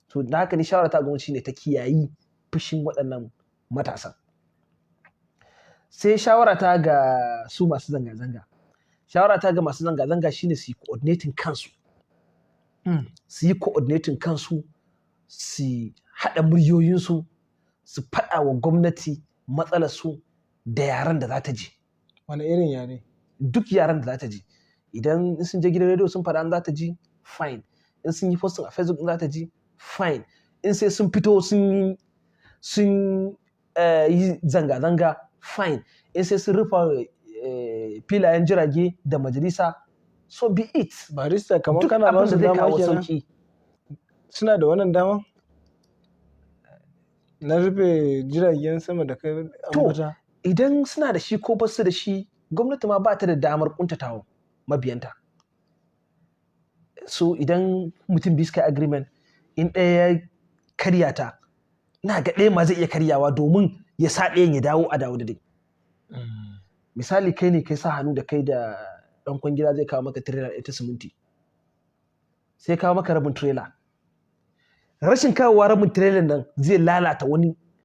To, da haka ni shawara ta gwamnati shine ta kiyayi fushin waɗannan matasan. Sai shawara ta ga su masu zanga-zanga. Shawara ta ga masu zanga-zanga shine su yi coordinating kansu. Su yi coordinating kansu, su haɗa muryoyinsu, su faɗa wa gwamnati matsalar su da yaren da za ta ji. Wani irin yare? Duk yaren da za ta ji. Idan sun je gidan rediyo sun faɗa in za ta ji, fine. In sun yi posting a Facebook in za ta ji, fine. In sai sun fito sun yi zanga-zanga, fine. In sai sun rufe filayen jirage da majalisa, so be it. Barista, kamar Duk kana ba abin su da zai dama kawo kenan. sauki. Suna da wannan dama na rufe jiragen sama da kai To, ambata? idan suna da shi ko ba su da shi, gwamnati ma ba ta da damar kuntatawa mabiyanta. So idan mutum biyu suka yi agreement, in ɗaya ya karya ta, ina ga ɗaya ma zai iya karyawa domin ya sa ɗayan ya dawo, a dawo da dai. Misali, kai ne kai sa hannu da kai da ɗan kwangila zai kawo maka tirela ɗaya ta siminti, sai kawo maka rabin tirela. Rashin kawowa rabin tirelan nan zai lalata wani